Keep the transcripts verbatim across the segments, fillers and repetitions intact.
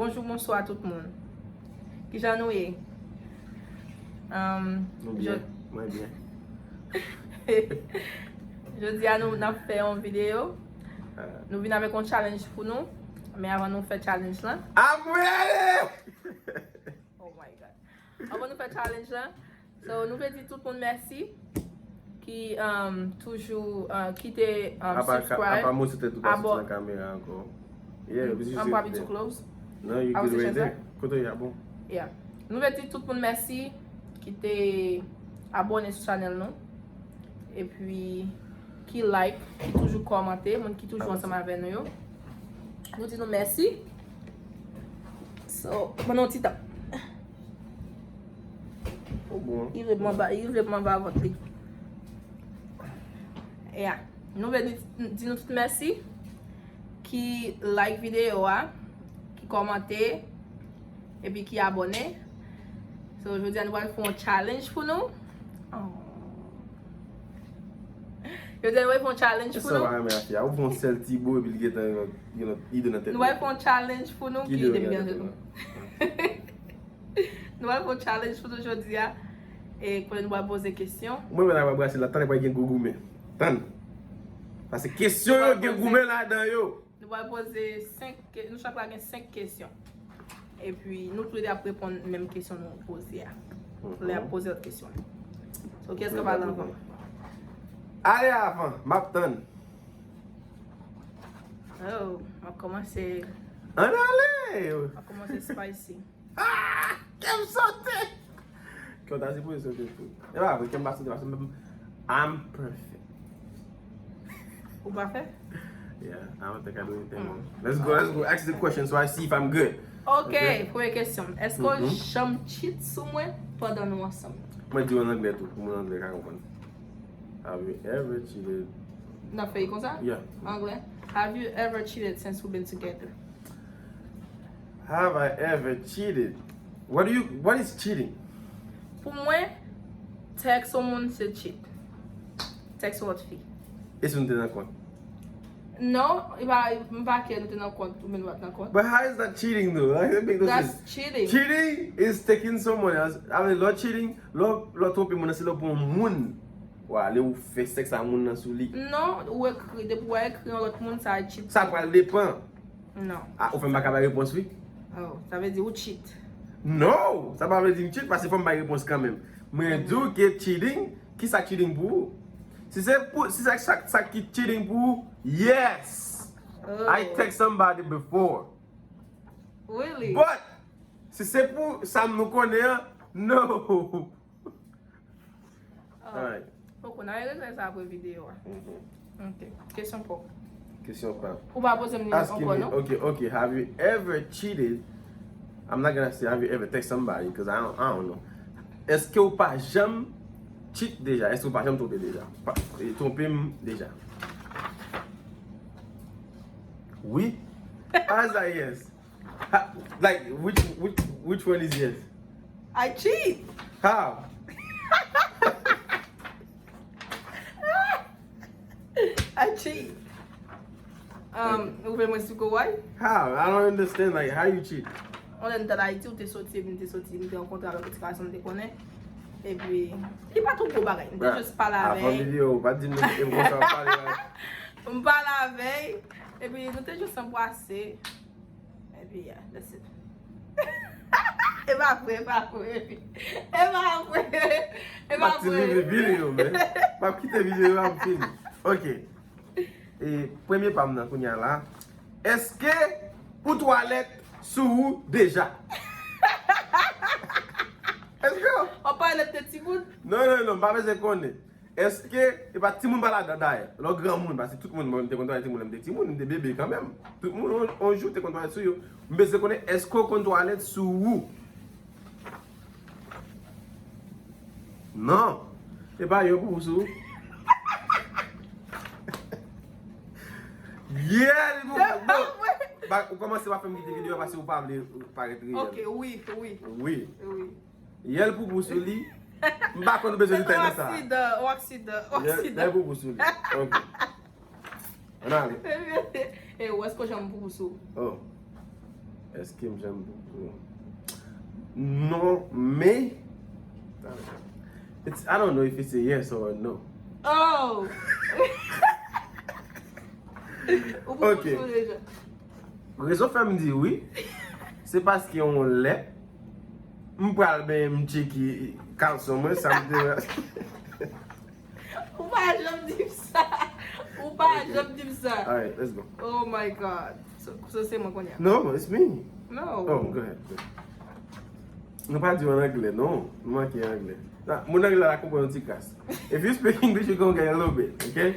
Bonjou, bonswa tout moun. Kijan nou ye? Um, Nou byen. Mwen byen. Jodi a nou n ap fè yon videyo. Nou vin avèk yon challenge pou nou. Men avan nou fè challenge lan. I'm ready! Oh my God. Avan nou fè challenge lan, so nou vle di tout moun mèsi ki um, toujou uh, kite um, Apa subscribe. Apa mousse tèt ou pa soti Abon- nan kamera ankò. Yeah, I'm probably too close. No, you I was good right just there. Kote w ye, bon. Yeah. Nou vle di tout moun mèsi ki te abòne sou chanèl nou. Epi ki like, ki toujou kòmante, moun ki toujou ansanm avè nou yo. Nou di nou mèsi. So, ban nou yon ti tan. Oh bon. Li vle pou mwen ba, li vle pou mwen ba vant li. Yeah. Nou vle di, di nou tout mèsi ki like videyo a, ki kòmante, epi ki abòne. So, jodi a nou pral fè yon challenge pou nou. Oh. Jodi a nou pral fè yon challenge pou Sa nou. Pa renmen afè a. Ou pran sèl ti bo epi l gentan yon lòt ide nan tèt Nou pral fè yon challenge pou nou. Ki Ki ide ide nan gen tèt nou? Ou? Nou pral fè yon challenge pou nou jodi a. E kote nou pral poze kesyon. Mwen menm la mwen brase la, talè pral gen gwo goumen. Tann. Paske kesyon yo gen goumen ladan yo. Nou pral poze senk ke- nou chak pral gen senk kesyon. Epi nou tou lè ap reponn menm kesyon nou poze a. Lè ap poze lòt kesyon. So kiyès k ap pale anvan? Ale avan, m ap tann. Oh, m ap kòmanse. Ann ale! M ap kòmanse spicy. Ah! Kè m sote! Kè w ta sipoze sote tou. E pa vre, kè m pa sote paske m I'm perfect. Ou pa fè? Yeah, I don't think I do anything wrong. Let's go, let's go. Ask the question so I see if I'm good. Ok, premye kesyon. Èske w janm cheat sou mwen pandan nou ansanm? Mwen di w an anglè tou, pou moun anglè ka konprann. Have you ever cheated? N ap fè l konsa? Yeah. Anglè. Have you ever cheated since we've been together? Have I ever cheated? What do you, what is cheating? Pou mwen, tèks yon moun se cheat. Tèks yon lòt fi. E si nou te nan kont? Non, e pa, m pa kè nou te nan kont, ou menm nou pa t nan kont. But how is that cheating though? Like, that make no sense. That's cheating. Cheating is taking someone else. I mean, lè w cheating, lè w, lè w twonpe moun nan, se lè w pran yon moun. Ou ale ou fè sèks a moun nan sou li. Non, ou ekri, depi w ekri yon lòt moun, sa a cheat. Sa pral depan. Non. Ah, ou fè m pa ka bay repons wi. Oh, sa vle di ou cheat. Non, sa pa vle di m cheat, paske fò m bay repons kanmenm. Mwen di w ke cheating, ki sa cheating pou ou? Si se pou, si sa, sa, sa ki cheating pou ou, yes. Oh. I text somebody before. Really? But, si se pou sa nou konnen an, no. Oh. Poko, n a regle sa apre videyo a. Ok. Kesyon pa w. Kesyon pa. Ou pa poze m li Ask ankò, me, non? Okay, okay, have you ever cheated? I'm not gonna say have you ever text somebody, because I don't, I don't know. Èske ou pa janm cheat deja? Èske ou pa janm twonpe deja? Pa, e, twonpe m deja. Wi. How is that yes? Ha, like, which, which, which one is yes? I cheat. How? I cheat. Um, ou vle mwen esplike w why? How? I don't understand. Like, how you cheat? Yon lè m t al Ayiti, ou te soti, epi m te soti, m te rankontre avèk yon ti gason m te konnen. Epi, li pa t yon gwo bagay. M te jis pale avè l. Avan videyo, ou pa t di m e konsa w pale la. M pale avè l. Epi, nou te jis anbrase. Epi, yeah, that's it. E pa vre, e pa vre. E pa vre. E pa M ap ti vre. Leave videyo, man. M ap kite videyo a pou fini. Ok. E premye pa m nan kounye a la. Èske ou twalèt sou ou deja? Èske Ou pale de timoun? Non, non, non, m pa bezwen konnen. Èske, e pa timoun pa ladan dayè. Lè w granmoun, paske tout moun, mwen, m te konn twalèt timoun, lè m te timoun, m te bebe kanmenm. Tout moun, on, on jou, te konn twalèt sou yo. M bezwen konnen, èske w konn twalèt sou ou? Non. E pa yon pou ou sou ou. Yeah, li pou, bon. Ba, ou kòmanse pa fè m kite videyo a paske ou pa vle parèt reyèl. Ok, wi, wi. Wi. Wi. Yèl poupou sou li. M pa konn bezwen detay nan sa. Ou aksidan, ou aksidan, ou Yèl aksidan. Poupou sou li. Ok. Ann ale. E ou èske w janm poupou sou? Oh. Èske m janm... Non, men it's, I don't know if it's a yes or a no. Oh! Ou pou Ok. Rezon fè m di wi, se paske yon lè m pral benyen m tcheke kalson mwen, sa m te... Ou pa janm di m sa. Ou pa janm di m sa. Alright, let's go. Oh my God. So, so se mwen kounye a. No, it's me. No. Oh, go ahead. Go ahead. Nou pa di an anglè, non. Nou manke anglè. Moun anglè la konprann yon ti kras. If you speak English, you gonna get a little bit, okay?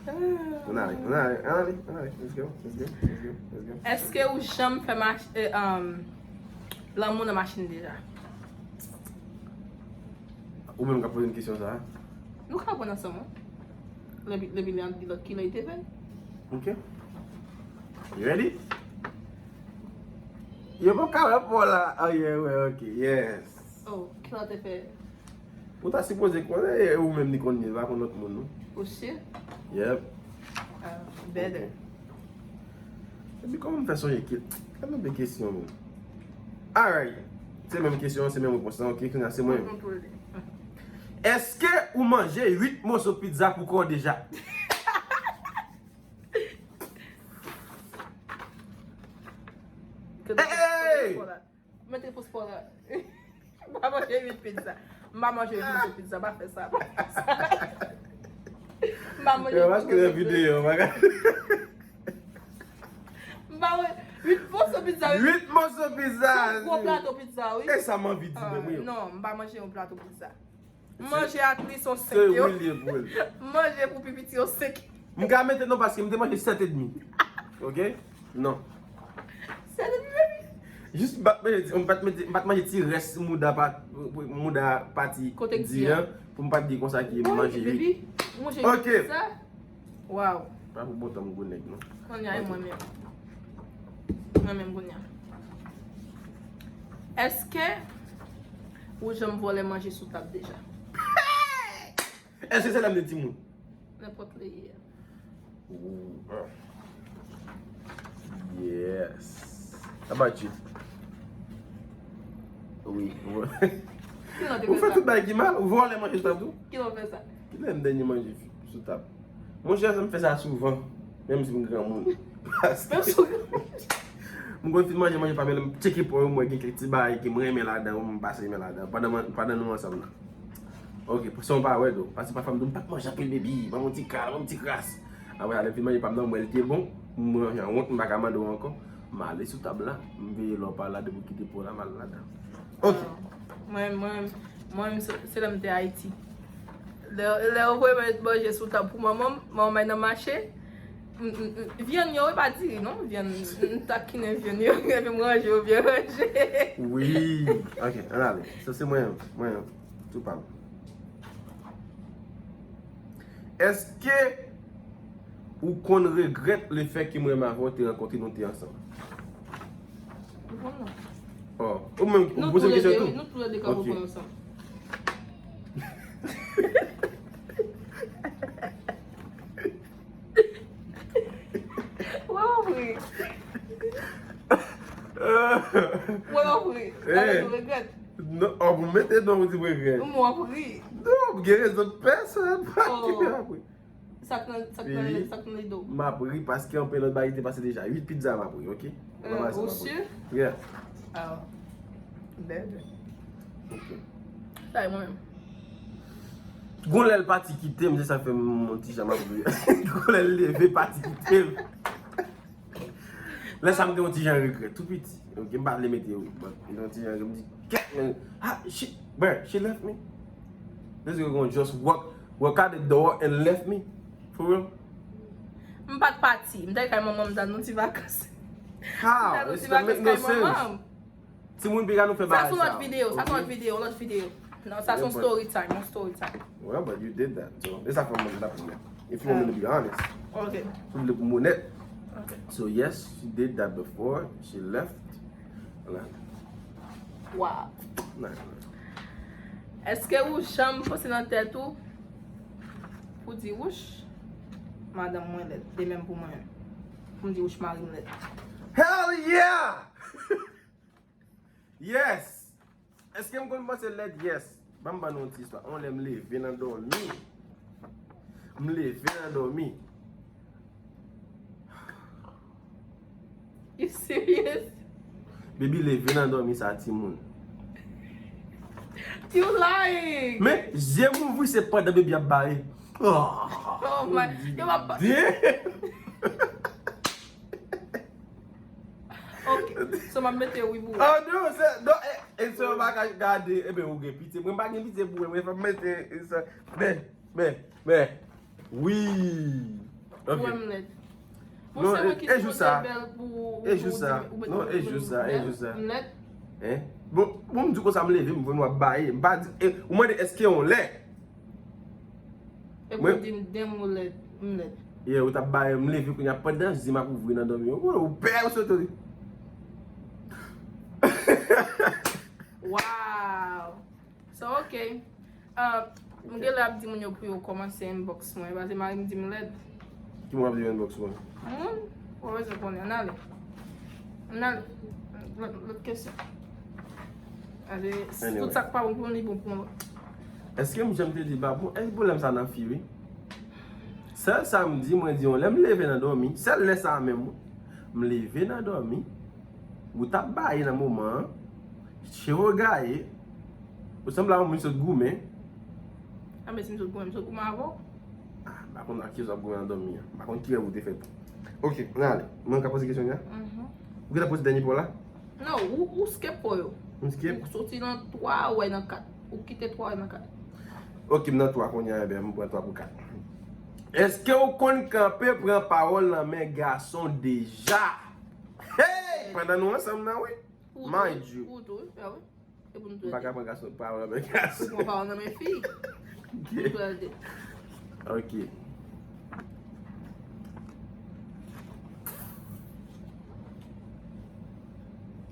Ann ale, ann ale, ann ale, ann ale. Let's go, let's go, let's go, let's go. Èske ou janm fè mach, eh, um, lanmou nan machin deja? Ou menm k ap poze m kesyon sa a? Nou ka pran ansanm, wi. Depi, depi li an di lòt kilè li te fè. Ok. You ready? Yo pa ka wè pa w la. Oh, yeah, ouais, ok, yes. Oh, kilè te fè? Ou ta sipoze konnen, e ou menm li konn li, li pa konn lòt moun, non? Ou si? Yep. Ah, better. Epi kòman m fè sonje ki... Gade yon kesyon, men. Alright. Se menm kesyon, se menm repons lan. Ok, kounye a se mwen. Èske ou manje uit moso pizza pou kò w deja? Hey! Mete pou spò la. M pa manje uit pizza. M pa manje uit moso pizza. M pa fè sa. M pa manje Yo, paske nan videyo, bagay. M pa manje uit moso pizza. Uit moso pizza. Gwo plato pizza, wi. E sa m anvi di menm, wi. Non, m pa manje yon plato pizza. M manje at least yon senk yo. M manje pou pi piti yon senk. M ka mete non paske m te manje sèt edmi. Ok? Non. Sèt edmi, baby. Jis m pa t manje, m pa t mete, m pa t manje ti rès mouda pa, mouda pati di an pou m pa t di konsa ki m manje uit. Ok. Wow. Pa pou bon tan m gwo nèg non. Kounye a e mwen menm. Mwen menm kounye a. Èske ou janm vòlè manje sou tab deja? Èske se lè m te timoun? Nenpòt lè ye. Yes. How about you? Wi. Ou fè tout bagay ki mal, ou vòlè manje sou tab tou? Kilè w fè sa? Kilè m dènye manje sou tab? Monchè, m fè sa souvan, menm si m granmoun. Paske m konn fin manje, manje pa m, lè m tcheke po yo, m wè gen kèk ti bagay ke m renmen ladan, m pase men ladan pandan, pandan nou ansanm nan. Ok, sa w pa wè do. Paske pafwa m di w m pa t manje anpil baby, ban m yon ti kal, ban m yon ti kras. Apre sa, lè m fin manje pa m nan, m wè l te bon, m manje an wont, m pa ka mande w ankò. M ale sou tab la, m veye lè w pa la, depi w kite po la, m al ladan. Ok. Mwen, mwen, mwen, se lè m te Ayiti. Lè, lè yo voye mwen manje sou tab pou manman m, manman m nan mache, m, m, m, vyann yo, e pa diri non, vyann, m takinen vyann yo, epi m ranje yo byen ranje. Wi. Ok, ann ale. Sa se mwen, mwen, tou pa m. Èske ou konn regrèt lefèt ke mwen menm avè w te rankontre, nou te ansanm? Ou konn non. Oh, ou menm ou poze m kesyon tou? Nou toulède ka konprann ansanm. Wè w ri. Wè w ri. Ou regrèt. Non, oh, pou mete non, ou di regrèt. Mwen w ap ri. Non, gen rezon pèsonèl pa ki mwen ap ri. Sa k nan, sa k nan, sa k nan lido. M ap ri paske anpil lòt bagay te pase deja. Uit pizza m ap ri, ok? Ou si? Yeah. Ah. Bèl. Ok. Sa e mwen menm. Gon lè l pati kite m, se sa fè m yon ti jan m ap ri. Gon lè l leve pati kite m. Lè sa m te yon ti jan regrèt, tou piti. Ok, m pa vle mete yo, but m te yon ti jan, m di, kèt, men, ah, she, bro, she left me. This girl gonna just walk, walk out the door and left me. For real? M pa t pati. M t al kay manman m, m t al nan ti vakans. How? It don't make no sense. Timoun, piga nou fè bagay sa. Sa se yon lòt videyo, sa se yon lòt videyo, lòt videyo. Non, sa se yon story time, yon story time. Well, but you did that, so it's not for money, not for money. If you want me to be honest. Ok. Pou m pou m onèt. Ok. So yes, she did that before she left. Voilà. Wow. Nice. Èske ou janm panse nan tèt ou pou di wouch, madanm mwen lèd, de menm pou mwen menm. Pou m di wouch, mari m lèd. Hell yeah! Yes! Èske m konn panse lèd? Yes. Ban m ban nou yon ti istwa. On lè m leve nan dòmi. M leve nan dòmi. You serious? Baby leve nan dòmi sa timoun. You lying! Men, je m ouvri se pandan baby ap bare. Oh my, yo m ap... Damn! Ok, so m ap mete wi pou ou. Oh non, se, non, e, e se yo pa ka gade, e ben ou gen pitye. Mwen pa gen pitye pou ou, mwen fè mete, e sa, men, men, men, wi. Ok. Ou wè m lèd. Bon, Non, se e, mwen ki e jou sa. Bèl pou ou, E jou pou sa. di, ou Non, e di jou m sa, e bèl, jou sa. M lèd. Hein? Bon, bon, m di konsa m leve, m vin w ap baye. M pa di, e, ou mande èske yon lè? E Mwen- pou di m damn ou lèd, m lèd. Yeah, ou t ap baye, m leve kounye a pandan je m ap ouvri nan dòmi. Ou, ou pè, ou sote. Wow! So, ok. Uh, m gen lè ap di moun yo pou yo kòmanse inbox mwen, paske mari m di m lèd. Ki moun ap di inbox mwen? Moun, ou bezwen konnen, ann ale. Ann ale. Lòt, lòt kesyon. Ale, Anyway. Tout sa k pa bon pou mwen, li bon pou mwen. Èske m janm te di ba bon, èske pwoblèm sa nan fi wi? Sèl sa m di, mwen di yon lè m leve nan dòmi, sèl lè sa menm, m leve nan dòmi, ou t ap baye nan moman an, che w gaye, ou sanble a yon moun sot goumen. A, men si m sot goumen, m sot goumen avè w. Ah, m pa konn ak ki w ap goumen nan dòmi an. M pa konn kilè ou te fèt. Ok, ann ale. Mwen ka poze kesyon an? Mhm. Ou gentan poze dènye pa w la? Non, ou, ou skip pa w yo. M skip? Ou soti nan twa, ou al nan kat. Ou kite twa, ou al nan kat. Ok, m nan twa kounye a, enben, m pran twa pou kat. Èske w konn kanpe pran pawòl nan men gason deja? Hey! Pandan nou ansanm nan, wi. Ou Mind tou, you. Ou tou, wi. Ah wi. E pou nou M pa ka tou. Pran gason, pawòl nan men gason. Ou pran pawòl nan men fi. Nou tou al de. Ok.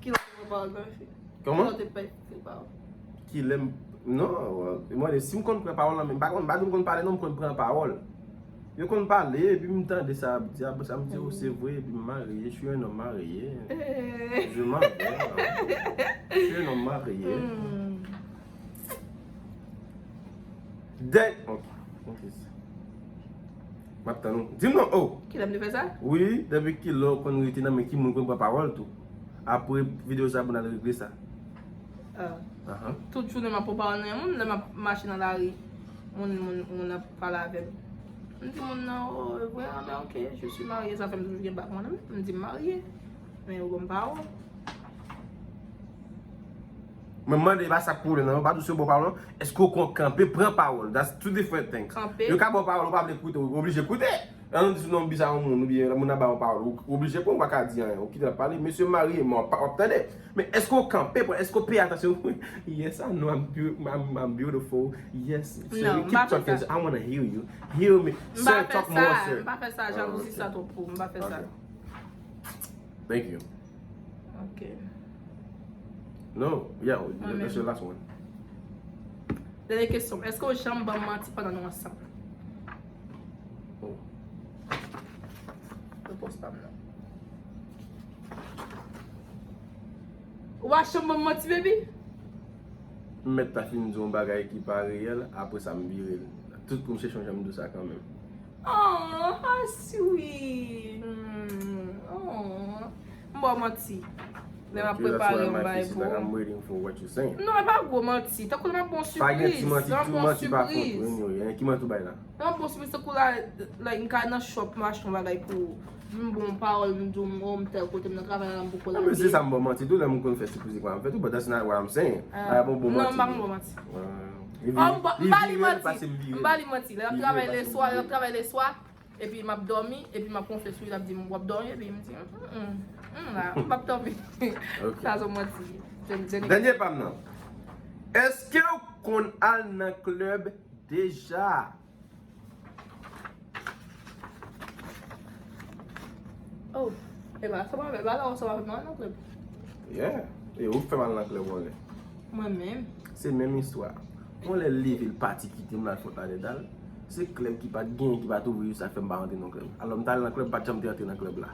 Kilè ou pran pawòl nan men fi? Kòman? Kilè ou te pran pawòl? Kilè m... Non, mwen, si m konn pran pawòl nan men, m pa konn, m pa di m konn pale non, m konn pran pawòl. Yo konn pale, epi m tande sa y ap di, apre sa m di, oh, se vre, epi m marye, je suis un homme marié. Je m'en vais. Je suis un homme marié. Hmm. Dèk. Ok. Ok. M ap tann ou. Di m non, oh. Kilè m te fè sa? Wi, depi kilè w konn rete nan men ki moun konn pran pawòl tou. Apre videyo sa pou n al regle sa. Ah. Ahan. Tout jounen m ap pran pawòl nan men moun, lè m ap mache nan lari. Moun, moun, moun ap pale avè m. M di moun nan, oh, vre, ah, ben, ok, je suis marié, sa fè m toujou gen bak mwen nan men m, m di m marye. Men yo ban m pawòl. Mwen mande, e pa sa k pwoblèm nan, yo pa di w si yo ba w pawòl non. Èske w konn kanpe pran pawòl? That's two different things. Kanpe. Yo ka ba w pawòl, ou pa vle koute, ou oblije koute. Lè nou di sou non bi sa yon moun, oubyen moun nan ba w pawòl, ou oblije pran, ou pa ka di anyen, ou kite l ap pale, mesye marye, men w ap, w ap tande. Men èske w kanpe pran, èske w peye atansyon? Yes, I know I'm, beau- I'm, I'm beautiful. Yes, Non, chérie, m pa keep fè talking. Sa. I wanna hear you. Hear me. M pa Sir, fè talk sa, more, sir. M pa fè sa, Ah, jalouzi ok. Sa twòp pou m, m pa fè sa. Ok. Thank you. Ok. No, yeah, Mwen that's menm. Your last one. Dènye kesyon, èske w janm ban m manti pandan nou ansanm? Oh. Repons pa m nan. Ou pa janm ban m manti, baby? M mèt ta fin di yon bagay ki pa reyèl, apre sa m vire l. Tout pou m chèche yon jan m di w sa kanmenm. Oh, how sweet. Hmm, oh. M ba w manti. Lè m ap Ok, that's prepare why yon my bagay face is pou like ou. I'm waiting for what you saying. Non, e pa gwo manti. Tankou lè m ap ba w Pa gen ti sipriz. manti, Lè m ap tou ba w manti pa fon sipriz. Tou, anyway. Ki manti w bay la? Lè m ap ba w sipriz, tankou la, like, m ka nan shop, m achte yon bagay pou ou. M ba w pawòl, m di w, oh, m tèl kote, m nan travay la, m poko la. Mwen se sa m ba w manti tou, lè m konn fè sipriz li pa m fè tou, but that's not what I'm saying. Ah, A bon bon non, manti. m pa konn ba w manti. Li Oh, m ba- m ba li vire l, manti. Pase m vire. M ba li manti. Lè l ap Li vire, travay pase m leswa, lè l vire. ap travay leswa, epi m ap dòmi, epi m ap konfyans li, l ap di m, w ap dòmi, epi m di, mm, mm, la, m p ap dòmi. Ok. Sa se yon manti. Dènye, dènye. Dènye pa m nan. Èske w konn al nan klèb deja? Oh, e ba sa pa fè, ba la ou sa pa fè mal nan klèb. Yeah. E ou fè mal nan klèb yon lè. Mwen menm. Se menm istwa. Yon lè leve l pati kite m la fòt la dèdal. Se klèb ki pa t genyen, ki pa t ouvri, sa fè m pa rantre nan klèb. Alò m t al nan klèb, m pa t janm te rantre nan klèb la.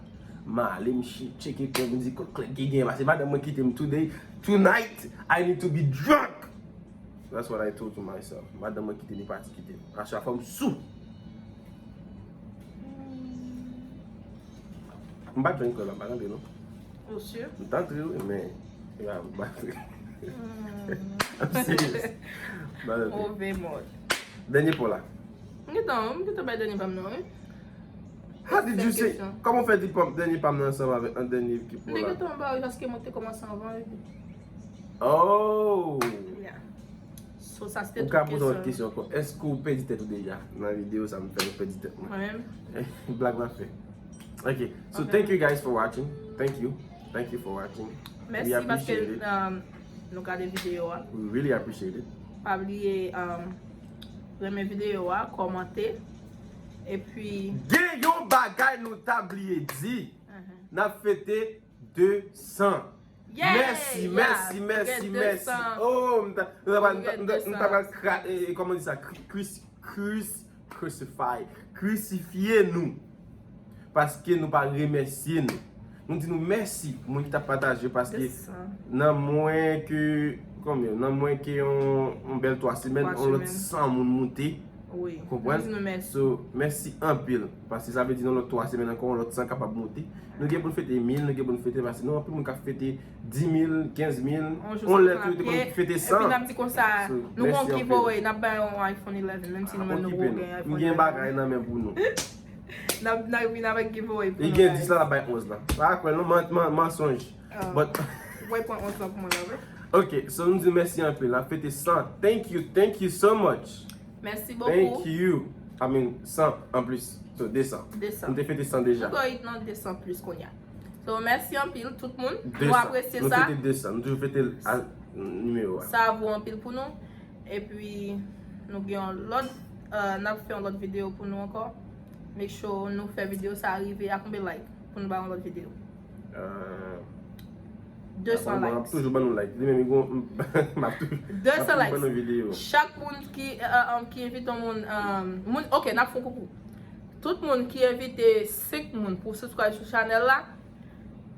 M ale, m chi- tcheke kòb, m di kot Clegg ki gen, paske madanm mwen kite m today, tonight, I need to be drunk. That's what I told to myself. Madanm mwen kite m, li pati kite m. Aswè fò m sou. M pa drink la, m pa antre non. Ou si? M t antre wi, men yeah, m pa antre. I'm serious. M pa antre. Move mòd. Dènye pa w la. M gentan, m gentan bay dènye pa m nan, wi. How did you say? Kòman w fè di pa m, dènye pa m nan ansanm avèk an dènye ki pa w la? M te gentan ba wi paske mwen te kòmanse anvan wi. Oh! Yeah. So sa se te Ou ka poze yon kesyon ankò. Èske w pèdi tèt ou deja? Nan videyo sa m fè nou pèdi tèt mwen. Mwen menm. Blag m ap fè. Ok. So thank you guys for watching. Thank you. Thank you for watching. Mèsi paske um, nou gade videyo a. We really appreciate it. Pa bliye um, renmen videyo a, kòmante. Epi gen yon bagay nou ta bliye di. N ap fete de san. Mèsi, mèsi, mèsi, mèsi. Oh, m ta pral kra- e, kòman di sa? Kris- Kris- Crucify. Krisifye nou. Paske nou pa remèsye nou. Nou di nou mèsi pou moun ki t ap pataje paske nan mwen ke konbyen nan mwen ke yon, yon bèl twa semèn yon lòt san moun moute. Konprann? So mèsi anpil. Paske sa vle di nan lòt twa semèn ankò yon lòt san kapab moute. Nou gen pou n fete mil, nou gen pou n fete paske nou anpil moun k ap fete dis mil, kenz mil, yon lè tou te konn fete san. Epi n ap di konsa nou gon giveaway, n ap bay yon iPhone eleven menm si nou menm nou poko gen iPhone eleven. M gen bagay nan men pou nou. N ap n ap vin avèk giveaway pou nou. Li gen dis la, l ap bay onz la. Pa kwè non, mansonj. But Ou pral pran onz lan pou mwen la vre. Ok, so nou di mèsi anpil. N ap fete san. Thank you, thank you so much. Mèsi bokou. Thank you. I mean, san anplis. So, de san. De san. Nou te fete san deja. Nou dwe nan de san plis kounye a. So, mèsi anpil tout moun. Nou apresye sa. Nou fete de san. Nou toujou fete l a nimewo a. Sa vo anpil pou nou. Epi, nou gen yon lòt, uh, n ap fè yon lòt videyo pou nou ankò. Make sure nou fè videyo sa rive a konbyen like pou nou bay yon lòt videyo. De san likes. M ap toujou ban nou like. Li menm li gon m ap toujou ban nou videyo. Chak moun ki ki envite yon moun moun ok, n ap fè yon koukou. Tout moun ki envite senk moun pou subscribe sou chanèl la.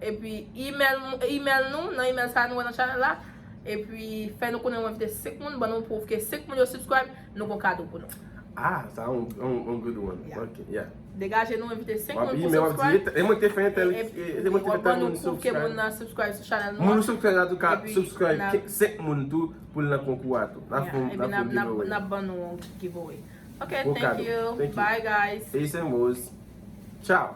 Epi email email nou nan email sa nou wè nan chanèl la. Epi fè nou konnen ou envite senk moun, ban nou pwouv ke senk moun yo subscribe, nou gon kado pou nou. Ah, sa yon yon good one. Ok, yeah. Degaje nou envite senk moun pou subscribe. E mwen te fè entèl e mwen te fè entèl moun subscribe. Moun subscribe la tou ka subscribe senk moun tou pou l nan konkou a tou. N ap fè yon giveaway. N ap ban nou yon giveaway. Ok, thank you. Bye guys. Peace and Rose. Ciao.